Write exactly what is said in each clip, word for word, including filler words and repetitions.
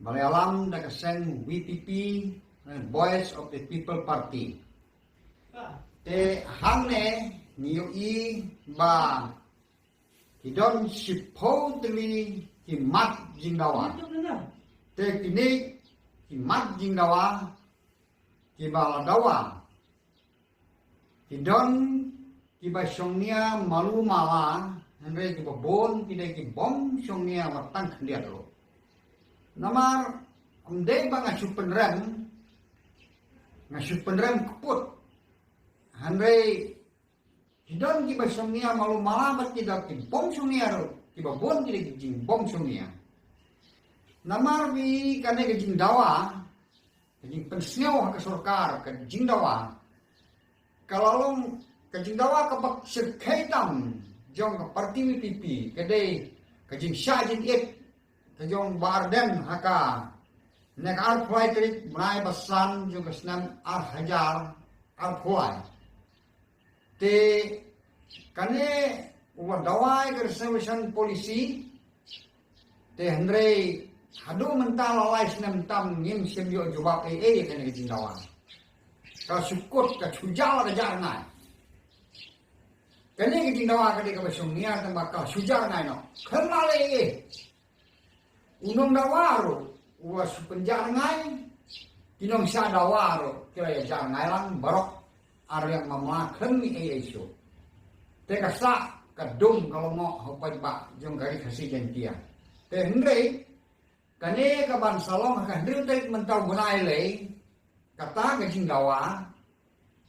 Malayalam da ka seng V P P, eh, Voice of the People Party. Te hangne ngi ïohi ba ki don shiphew tylli ki mat jingdawa. Te kine ki mat jingdawa kiba la dawa ki don kiba shongnia malu mala, hynrei kiba bun ki dei ki bym shongnia wat tang khyndiat ruh. Namar ym dei ba nga shu pynrem, nga shu pynrem kput. Hynrei ki don kiba shongnia malu mala bad ki don ki bym shongnia ruh, kiba bun ki dei ki jingbym shongnia. Namar ba kane ka jingdawa, ka jingpynsngew ha ka sorkar, ka jingdawa, ka la long ka jingdawa kaba shyrkhei tam jong ka parti V P P, ka dei ka jingshah jingit ka jong Bah Ardent ha kane ka arphew lai tarik bnai ba san jong ka snem ar hajar arphew lai. Te kane u la dawa ïa ka reservation policy. Te hynrei haduh mynta la lai snem tam ngim shym ïoh jubab ei ei ïa kane ka jingdawa. Ka shu kut, ka shu jah la ka jah rngai. Kane ka jingdawa ka dei kaba shongnia tang ba ka shu jah rngai noh. Khlem lah leh ei ei. U nongdawa ruh u la shu pynjah rngai, ki nongshah dawa ruh ki la ïa jah rngai lang baroh ar liang mamla khlem mih ei ei shuh. Te ka sah ka dum ka lyngngoh ha u paidbah jong ka Ri Khasi Jaiñtia. Te hynrei kane ka ban sa long ha ka hynriew tarik mynta u bnai lei, kata ka jingdawa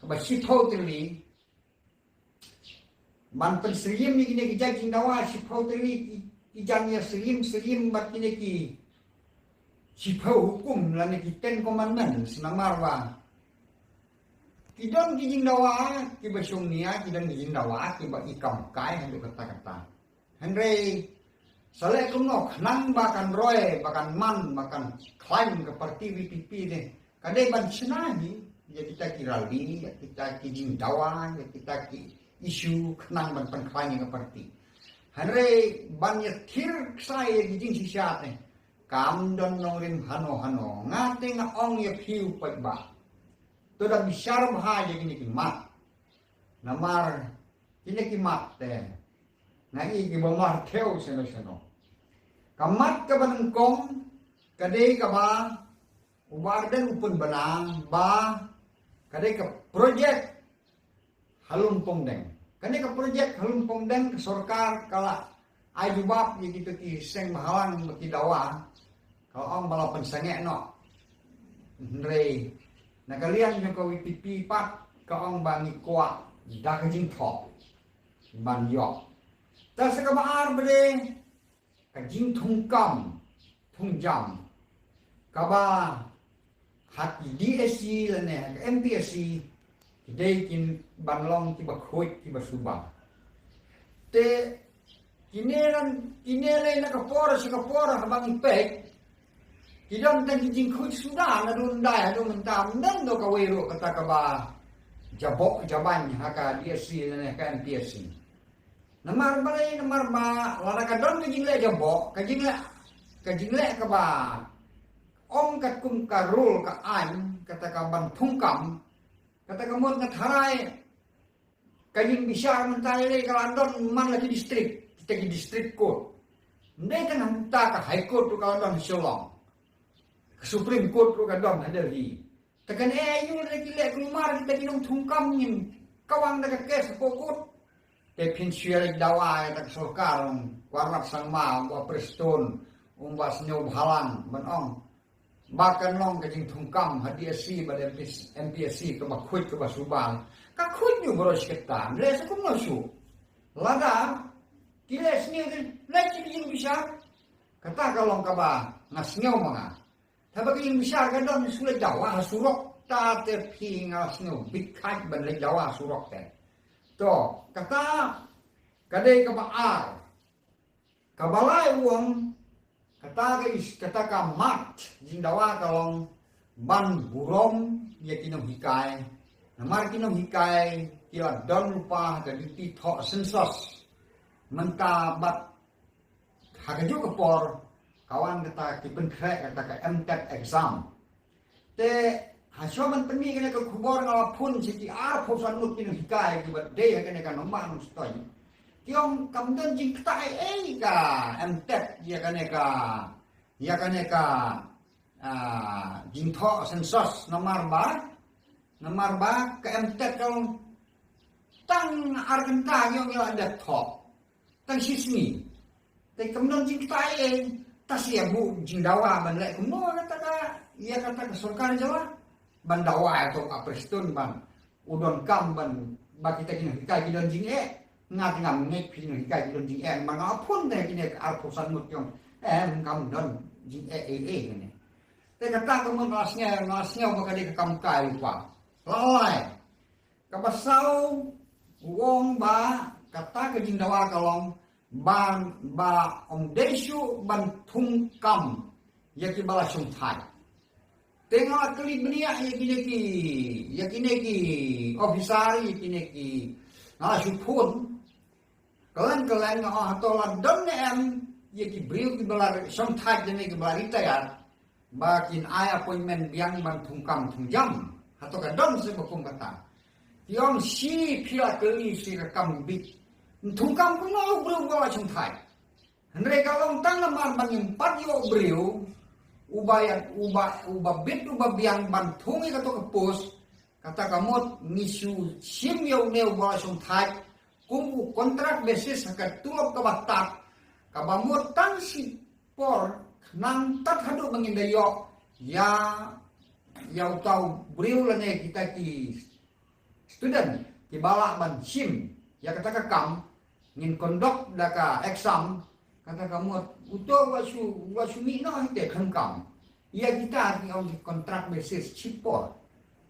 kaba shiphew tylli ban pynsyriem ïa kine ki jait jingdawa shiphew tylli, ki, ki jingïasyriem, syriem bad kine ki shiphew hukum lane ki Ten Commandments, namar ba ki don ki jingdawa kiba shongnia, ki don ki jingdawa kiba i kam kai haduh katta katta. Hynrei sa leh kumno khnang ba kan roi, ba kan man, ba kan khlaiñ ka parti V P P ne. Ka dei ban shna hi ïa kita ki rally, ïa kita ki jingdawa, ïa kita ki issue khnang ban pynkhlaiñ ïa ka parti. Hynrei ban ïathir ksai ïa ki jingshisha te, kam don nongrim hano hano. Nga te nga ong ïa phi u paidbah, to da bishar bha ïa kine ki mat. Namar kine ki mat te nga i kiba marthew shano shano. Ka mat kaba nyngkong ka dei kaba u Bah Ardent u pynbna ba ka dei ka projek ha Lum Pongdeng. Kane ka projek ha Lum Pongdeng ka sorkar ka la ai jubab ïa kito ki seng bhalang ba ki dawa, ka ong ba la pynsangeh noh. Hynrei na ka liang jong ka V P P pat ka ong ba ngi kwah da ka jingthoh ban ïoh. Te sa kaba ar ba dei ka jingthungkam thungjam kaba ha ki D S C lane ha ka M P S C ki dei kin ban long kiba khuid kiba suba. Te kine lei, kine lei na ka por sha ka por haba ngi peit ki don tang ki jingkhuid suda naduh ym dei haduh mynta, ym don da kawei ruh kata kaba jaboh jaban ha ka D S C lane ha ka M P S C. Namar balei? Namar ba lada ka don ka jingleh jaboh, ka jingleh, ka jingleh kaba ong katkum ka rule ka aiñ, kata ka ban thungkam, kata ka mut nga tharai ka jingbishar mynta lei ka la don man la ki district, kita ki district court. Ym dei tang hangta ka High Court ruh ka la don ha Shillong. Ka Supreme Court ruh ka don ha Delhi. Te kane aïu lada ki leh kulmar kita ki nongthungkam ngin kawang da ka case hapoh court. Te phin shu ïaleit dawa ïa ka sorkar, ong Conrad Sangma, ong Bah Prestone, ong Bah Sniawbhalang ban ong ba kan long ka jingthungkam ha D S C bad M P S C, M P S C kaba khuid kaba suba. Ka khuid ïa u baroh shi katta, leh sa kumno shuh. Lada ki leh sniew te leh ki jingbishar. Kata ka long kaba nga sngew ma nga. Te haba ka jingbishar ka don shu leit dawa ha surok, ta te phi nga sngew bit khat ban leit dawa ha surok te. To, kata ka dei kaba ar. Kaba lai u ong, kata ka is, kata ka mat jingdawa ka long ban burom ïa ki nonghikai. Namar ki nonghikai ki la don lypa ha ka duty thoh census. Mynta bad ha kajuh ka por ka Wan kata ki pynkhreh kata ka M Tet exam. Te ha shuwa ban pynmih kane ka khubor nga la phone sha ki arphew san ngut ki nonghikai kiba dei ha kane ka Nongbah Nongstoiñ. Ki ong kam don jingktah ei ei ka M Tet ïa kane ka, ïa kane ka, ah, jingthoh census namar ba, namar ba ka M Tet ka long tang ar kynta ki ong ïa la dep thoh. Tang shisngi. Te kam don jingktah ei ei. Ta shu ïa buh jingdawa ban leh kumno kata ka, ïa kata ka sorkar jylla. Ban dawa ïa u Bah Prestone ban u donkam ban ba kita ki nonghikai ki don jingeh. Nga te ngam ngeit ki nonghikai ki don jingeh. Ba nga phone te kine ka arphew san ngut ki ong em kam don jingeh ei ei kane. Te kata ka mut nga sngew, nga sngew ba ka dei ka kam kai lypa. Lalai. Kaba saw, u ong ba kata ka jingdawa ka long ban ba ym dei shuh ban thung kam ïa kiba la shongthait. Te nga la kylli bniah ïa kine ki, ïa kine ki officer, ïa kine ki, nga la shu phone. Kylleng kylleng nga ong hato la don ne em ïa ki briew kiba la shongthait ne kiba la retire ba kin ai appointment biang ban thung kam thung jam. Hato ka don se ba kum kata. Ki ong shi phi la kylli shi ka kam bit. Thung kam kumno u briew ba la shongthait. Hynrei ka long tang namar ban ym pat ïoh briew uba ïa, uba, uba bit uba biang ban thung ïa kato ka post. Kata ka mut ngi shu shim ïa une uba la shongthait kum u contract basis ha ka tulop kaba tad, kaba mut tang shi por khnang tad haduh ba ngin da ïoh ïa, ïa uta u briew lane kita ki student kiba lah ban shim ïa kata ka kam. Ngin conduct da ka exam, kata ka mut uto u la shu, u la shu mih noh hi te khlem kam. Ïa kita ki ong ki contract basis shi por.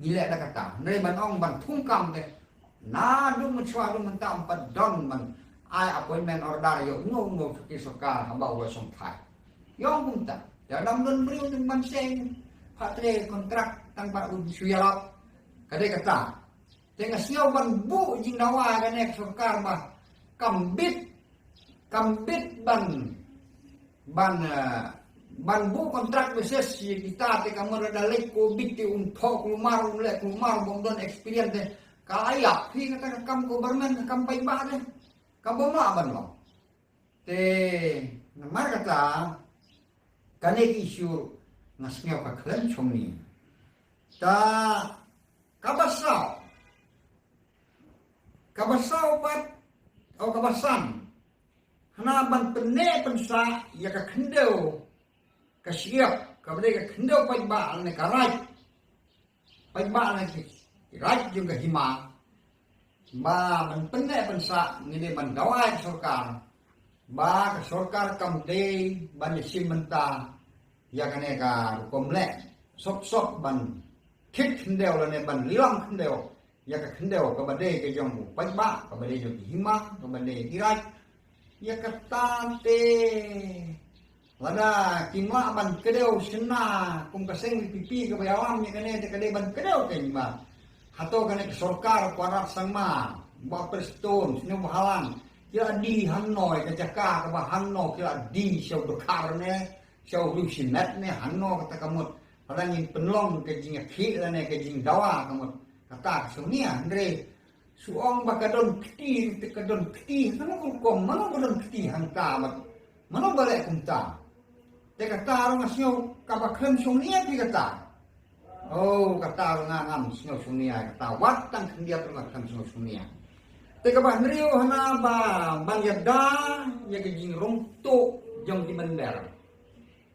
Ngi leh da kata. Hynrei ban ong ban thung kam te naduh mynshuwa haduh mynta ym pat don ban ai appointment order ïa uno uno ki sorkar haba u la shongthait. Ïa ong kumta. Ïa dang don briew te ban seng. Pat te contract tang ba u shu ïarap. Ka dei kata. Te nga sngew ban buh jingdawa ïa kane ka sorkar ba kam bit, kam bit ban, ban, eh, ban buh contract basis ïa kita te ka mut lada leit ko bit te un thoh kulmar, un leh kulmar, bym don experience te. Ka la ïap hi kata ka kam government, ka kam paidbah te. Ka bym lah ban long. Te namar kata kane ka issue nga sngew ka khlem shongni. Ta kaba saw, kaba saw pat, o kaba san, hana ban pynneh pynsah ïa ka khyndew ka shyiap, kaba dei ka khyndew paidbah ne ka raid. Paidbah na ki raid jong ka hima ba ban pynneh pynsah ngi dei ban dawa ïa ka sorkar ba ka sorkar kam dei ban ïashim bynta ïa kane ka rukom leh sop sop ban khit khyndew lane ban lilam khyndew ïa ka khyndew kaba dei ka jong u paidbah, kaba dei jong ki hima, kaba dei ki raid. Ïa kata te lada kim lah ban kdew shynna kum ka seng VPP kaba ïalam ïa kane te ka dei ban kdew kein ba hato kane ka sorkar Conrad Sangma, Bah Prestone, Sniawbhalang, ki la die hangno ïa ka jaka kaba hangno ki la die sha u dkhar ne sha u riewshimet ne hangno kata ka mut. Lada ngin pynlong ka jingïakhih lane ka jingdawa ka mut kata ka shu nia hynrei shu ong ba ka don kti, te ka don kti, mano ka rukom, mano ka don kti hangta bad mano ba leh kumta. Te kata ruh nga sngew kaba khlem shongnia phi kata. Oh, kata ruh nga ngam sngew shongnia kata, wat tang khyndiat ruh nga khlem sngew shongnia. Te kaba hynriew hana ba ban ïada ïa ka jingrung tuh jong ki mynder.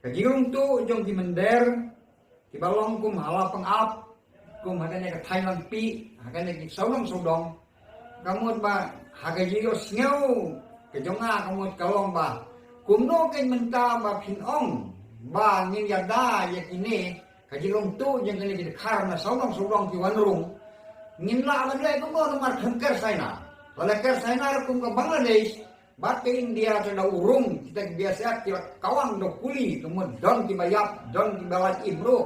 Ka jingrung tuh jong ki mynder kiba long kum ha la pang ap, kum ha kane ka Thailand pi, ha kane ki sawdong sawdong. Ka mut ba ha ka jingïohsngew ka jong nga ka mut ka long ba kumno kein mynta ba phin ong ba ngin ïada ïa kine ka jingrung tuh jong kane ki dkhar na sawdong sawdong ki wanrung. Ngin lah ban leh kumno namar khlem ker saina. Lada ker saina ruh kum ka Bangladesh bad ka India te da u rung kita ki B S F ki la kawang da u kuli, ka mut don kiba ïap, don kiba lait im ruh.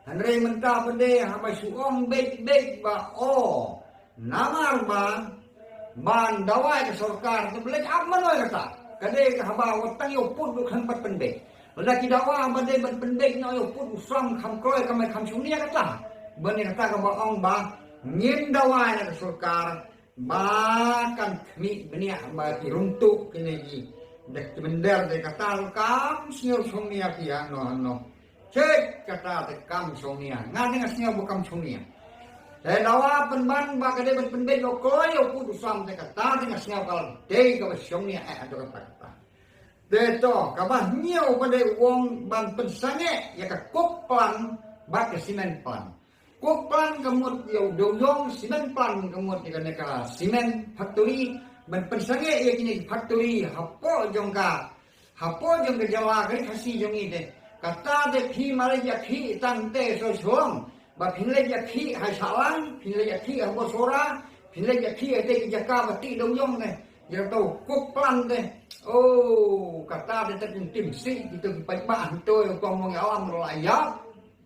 Hynrei mynta pat de haba shu ong beit beit ba o namar ba ban dawa ïa ka sorkar te ba leit ap mano ïa kata. Ka dei ka haba wat tang ïa u pud ruh khlem pat pynbeit. Lada ki dawa ba dei ban pynbeit noh ïa u pud u sam kham kloi kham kham shongnia kata. Ban ïa kata kaba ong ba ngin dawa ïa ka sorkar ba kan khmih bniah ba ki rung tuh kine ki da ki mynder de kata kam sngew shongnia ki hangno hangno. Chek kata de kam shongnia. Nga de nga sngew ba kam shongnia. Te dawa pynban ba ka dei ban pynbeit noh kloi ïa u pud u sam de kata de nga sngew ka la dei kaba shongnia eh haduh katta katta. Te to, kaba hynñiew ba dei u ong ban pynsangeh ïa ka coke plant bad ka cement plant. Coke plant ka mut ïa u dewiong, cement plant ka mut ïa kane ka cement factory, ban pynsangeh ïa kine ki factory hapoh jong ka, hapoh jong ka jylla ka Ri Khasi jong ngi te. Kata te phi ma leit ïakhih tang te sha Shillong, ba phin leit ïakhih ha Shillong, phin leit ïakhih ha Bosora, phin leit ïakhih ha te ki jaka ba tih dewiong te. Ïa to coke plant te. Oh, kata te te phin tim sih kito ki paidbah hangto ïa u kong mong ïa alam ruh la ïap.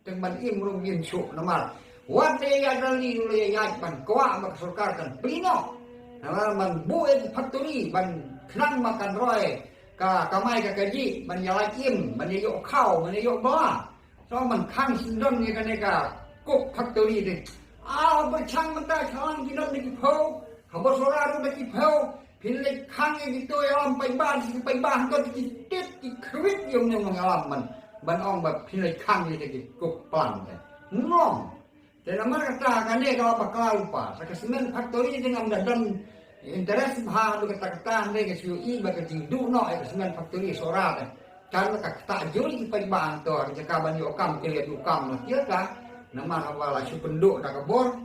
Tang ban im ruh im shuh namar wat leh ïaid rally ruh leh ïaid ban kwah ba ka sorkar kan plie noh. Namar ban buh ïa ki factory ban khnang ba kan roi ka kamai ka kajih ban ïa lait im ban ïa ïoh khaw ban ïa ïoh ba. So ban khang syndon ïa kane ka coke factory te. Ah, ba chang mynta Shillong ki don da ki phew, ha Bosora ruh da ki phew. Phin leit khang ïa kito ïalam paidbah, ki paidbah hangto ki tit ki khwit ïa u nongïalam ban, ban ong ba phin leit khang ïa ki coke plant te. Ngong. Te namar kata kane ka la bakla u pa, sa ka cement factory te ngam da don interest bha haduh katta katta, hynrei nga shu ïohi ba ka jingduh noh ïa ka cement factory Sohra te. Kan ka ktah jur ïa ki paidbah hangto, ka jaka ban ïoh kam ki leit duh kam noh ïa ka. Namar haba la shu pynduh da ka bor.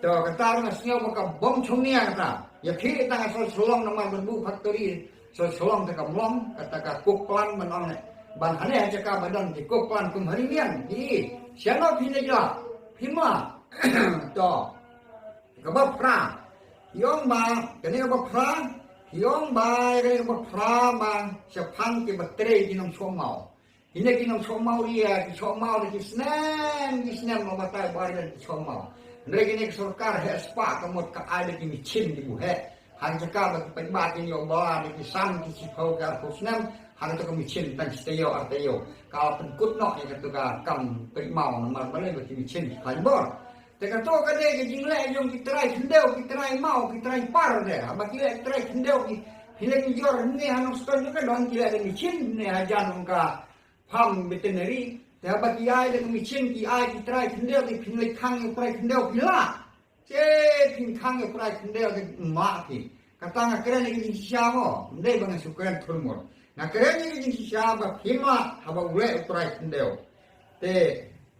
To kata nga sngew ba ka bym shongnia kata. Ïakhih tang ha Shillong namar ban buh factory. Shillong te kam long, kata ka coke plant ban ong ne. Ban hane ha jaka ba don ki coke plant kum ha Ri Mian. Hi, shano phi ne ja? Phi ma. To. Kaba phra. Ïong ba, kane kaba phra. Ïong ba, kane kaba phra ba shaphang kiba trei ki nongshong maw. Kine ki nongshong maw ria, ki shong maw da ki snem, ki snem, ma batai ba ria ki shong maw. Hynrei kine ki sorkar heh spah ka mut ka ai da ki machine ki buh heh. Hang jaka ba ki paidbah kin ïoh ba da ki san ki shiphew ki arphew snem, hang jaka machine tang shi taïew ar taïew. Ka la pynkut noh ïa katu ka kam peit maw namar balei ba ki machine ki khlaiñ bor. Te kato ka dei ka jingleh jong ki trai khyndew, ki trai maw, ki trai par de. Haba ki leh ki trai khyndew ki, ki leh ki jor ne ha Nongstoiñ ka don ki leh da machine ne hajan ka farm veterinary. Te haba ki ai da ka machine ki ai ki trai khyndew ki phin leit khang ïa u trai khyndew phi lah. Te phin khang ïa u trai khyndew te ma phi. Kata nga kren ïa ka jingshisha mo. Ym dei ba nga shu kren thurmur. Nga kren ïa ka jingshisha ba phin lah haba u leh u trai khyndew. Te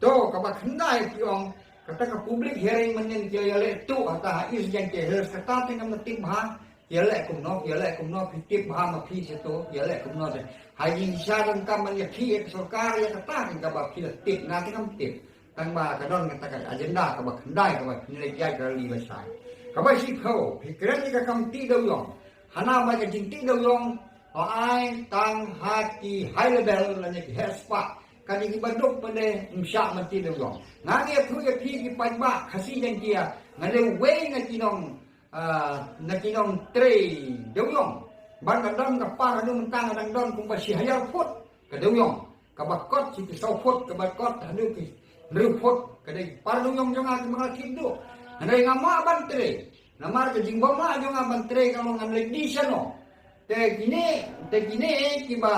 to kaba khyndai ki ong kata ka public hearing mynnin ki ïaleh tuh hata ha East Jaintia Hills kata te ngam tip bha. Ïaleh kumno, ïaleh kumno, phi tip bha ma phi sha to, ïaleh kumno te. Ha jingshisha donkam ban ïakhih ïa ka sorkar ïa kata te kaba phi la tip, nga te ngam tip. Tang ba ka don kata ka agenda kaba khyndai kaba phin leit ïaid rally lashai. Kaba shiphew, phi kren ïa ka kam tih dewiong. Hana ba ka jingtih dewiong, ba ai tang ha ki high level lane ki heh spah. Kane kiba duk pat de ym shah ban tih dewiong. Nga ïathuh ïa phi ki paidbah Khasi Jaiñtia, nga dei uwei na ki nong Ah, na ki nongtrei dewiong. Ban ka don ka par haduh mynta nga dang don kumba shi hajar foot ka dewiong. Kaba kot shi ki saw foot, kaba kot haduh ki hynriew foot. Ka dei par dewiong jong nga kiba nga tip duh. Hynrei nga mah ban trei. Namar ka jingbym lah jong nga ban trei ka long ngan leit dih shano. Te kine, te kine kiba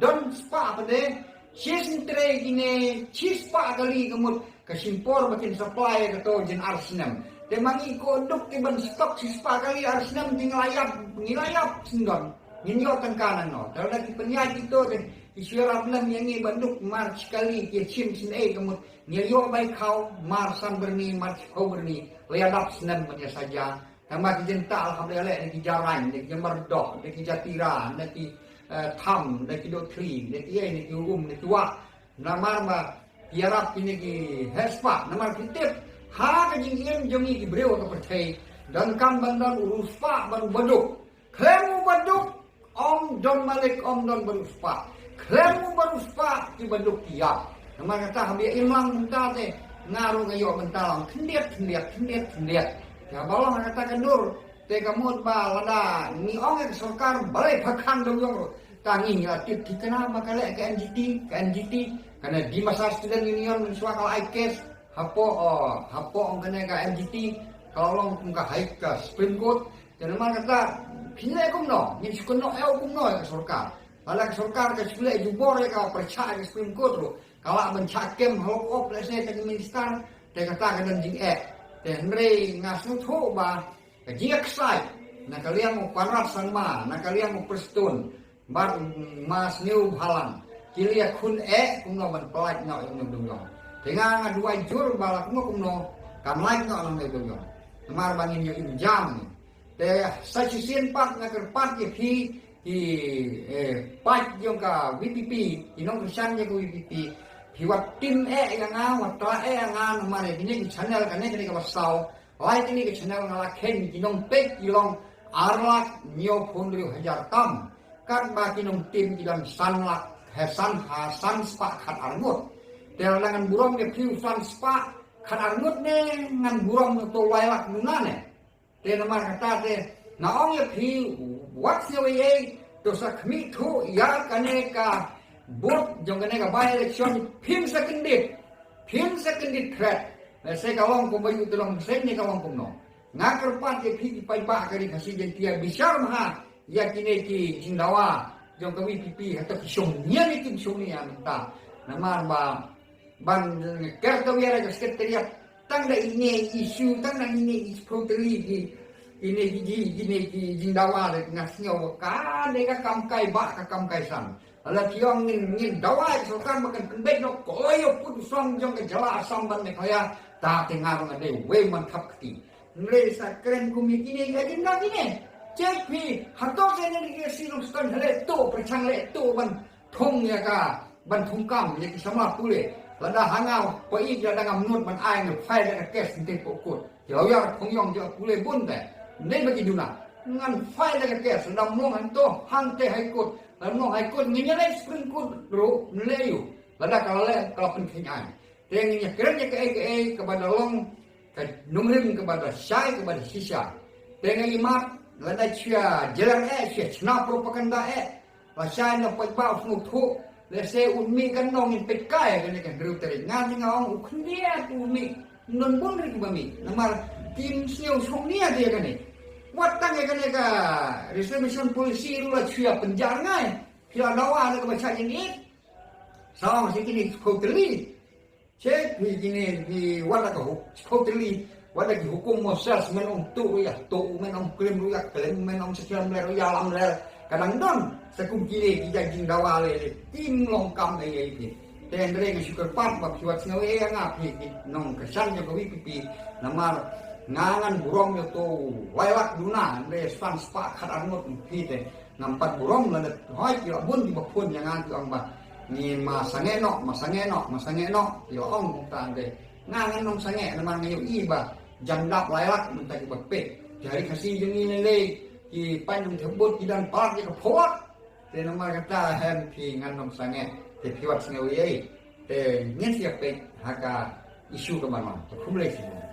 don spah pat de, shi sien trei kine, shi spah kali ka mut, ka shim por ba kin supply kato jin ar snem. Te ma ngi ko duk ki ban stock shi spah kali ar snem, te ngi la ïap, ngi la ïap syndon. Ngin ïoh tyngka nangno. Te lada ki pynïaid kito te, ki shu ïarap lem ïa ngi ban duk mar shi kali ki shim sien ei ka mut. Ngi ïoh bai khaw, mar san byrni, mar shiphew byrni. La ïadap snem ban ïasaja. Tang ba ki jingtah la hap leh leh na ki Jarain, na ki Jamyrdoh, na ki Jatira, na ki, eh, Tham, na ki Dohthli, na ki ei, na ki Um, na ki Wah. Namar ba ki ïarap kine ki heh spah, namar ki tip ha ka jingim jong ngi ki briew ka pyrthei. Donkam ban don u riewspah bad u baduk. Khlem u baduk, ym don malik, ym don ba riewspah. Khlem u ba riewspah, ki baduk ki ïap. Namar kata haba ïa im lang mynta te, nga ruh nga ïoh mynta lang khyndiat, khyndiat, khyndiat, khyndiat. Te haba long ha kata ka dur, te ka mut ba lada ngi ong ïa ka sorkar balei pha khang dewiong ruh. Ka ngi ngi la tip thikna ba ka leh ka N G T, ka N G T, ka ne Dimasa Student Union, mynshuwa ka la ai case hapoh, oh, hapoh ong kane ka N G T, ka la long kum ka High, ka Supreme Court. Te namar kata, phin leh kumno, ngin shu kynnoh ïa u kumno ïa ka sorkar. Lada ka sorkar ka shu leh jubor ïa ka pyrshah ïa ka Supreme Court ruh, ka lah ban shah kem halor op lehse ka minister, te kata ka don jingeh. Te hynrei nga sngewthuh ba ka jingïaksaid na ka liang u Conrad Sangma, na ka liang u Prestone bad ma Sniewbhalang, ki la ïakhun eh kumno ban pyllait noh ïa une u dewïong. Te nga nga duwai jur ba la kumno kumno kan lait noh ïa une u dewïong. Namar ba ngin ïoh im jam. Te sa shisien pat nga kyrpad ïa phi, ki, eh, paid jong ka V P P, ki nongkyrshan jong ka V P P, phi wat tim eh ïa nga, wat tla eh ïa nga, namar ïa kine ki channel, kane kane kaba saw, lai kine ki channel nga la kheiñ, ki nongpeit ki long ar lak hynñiewphew hynriew hajar tam. Katba ki nongtim ki don san lak, eh, san, ha, san spah khat ar ngut. Te lada ngan burom ïa phi u san spah khat ar ngut ne ngan burom ïa uto u lai lak duna ne. Te namar kata te nga ong ïa phi, wat sngewsih, to sa khmih thuh ïa kane ka vote jong kane ka by election, phim sa kyndit, phim sa kyndit threat. Lehse ka long kumba ïoh te long seng ne ka long kumno. Nga kyrpad ïa phi ki paidbah ka Ri Khasi Jaiñtia, bishar bha ïa kine ki jingdawa jong ka V P P, hato ki shong nia ne kim shong nia mynta. Namar ba ban ker ka wiar ka secretariat tang da ine i issue, tang da ine i shiphew tylli ki, ine ki ji, ine ki jingdawa, da nga sngew ba ka ne ka kam kai ba ka kam kai san. Lada ki ong ngin, ngin dawa ïa ka sorkar ba kan pynbeit noh ko ïa pud u song jong ka jylla Assam bad Meghalaya, ta te nga ruh nga dei uwei man thap kti. Hynrei sa kren kum ïa kine, ïa kine, kine. Check phi, hato ka ne ki si long stan hele to, pyrchang le to ban thung ïa ka, ban thungkam ïa ki samla pule. Lada ha nga, pa i lada ngam nud ban ai, nga file ïa ka case nte pokut. Ki lawyer thong ïong ki pule bun te. Nde ba ki duna. Ngan file ïa ka case, lada mlong hangto, hangte High Court. Lada mlong High Court, ngin ïa leit Supreme Court ruh, nle ïu. Lada ka la leh, ka la pynkheiñ aiñ. Te ngin ïa kren ïa kaei kaei kaba da long ka nongrim kaba da shai kaba da shisha. Te nga ïa mat, lada shu ïa jeler eh, shu ïa chna propaganda eh, la shai na paidbah u sngewthuh, lehse un mih kan nong in peit kai kane ka hynriew tarik. Nga te nga ong u khyndiat u mih, ym don bun ri kiba mih. Namar kim sngew shong nia ïa kane. Wat tang ïa kane ka reservation policy ruh la shu ïa pynjar ngai. Phi la dawa da kaba shah jingit. Sa ong shi kine shiphew tylli. Check phi kine phi wat la ka huk, shiphew tylli, wat la ki hukum Moses, men ong tuh ruh ïa tuh, men ong klim ruh ïa klim, men ong shaklam ler ruh ïa lam ler. Ka dang don sa kum kine ki jait jingdawa lei lei, kim long kam ei ei phi. Te hynrei nga shu kyrpad ba phi wat sngewsih ïa nga phi ki nongkyrshan jong ka V P P, namar nga ngan burom ïa uto u lai lak duna, hynrei san spah khat ar ngut phi te. Ngam pat burom lada hoi ki la bun kiba phone ïa nga ki ong ba ngi ma sangeh noh, ma sangeh noh, ma sangeh noh. Ki la ong kumta de. Nga ngan ym sangeh namar nga ïohi ba jan dap lai lak mynta kiba peit. Ki ha Ri Khasi jong ngi ne lei ki paid nongthep vote ki dang palat ïa ka phuh. Te namar kata hem phi ngan ym sangeh. Te phi wat sngewsih. Te ngin sa ïa peit ha ka issue kaba mon. Te khublei shibun.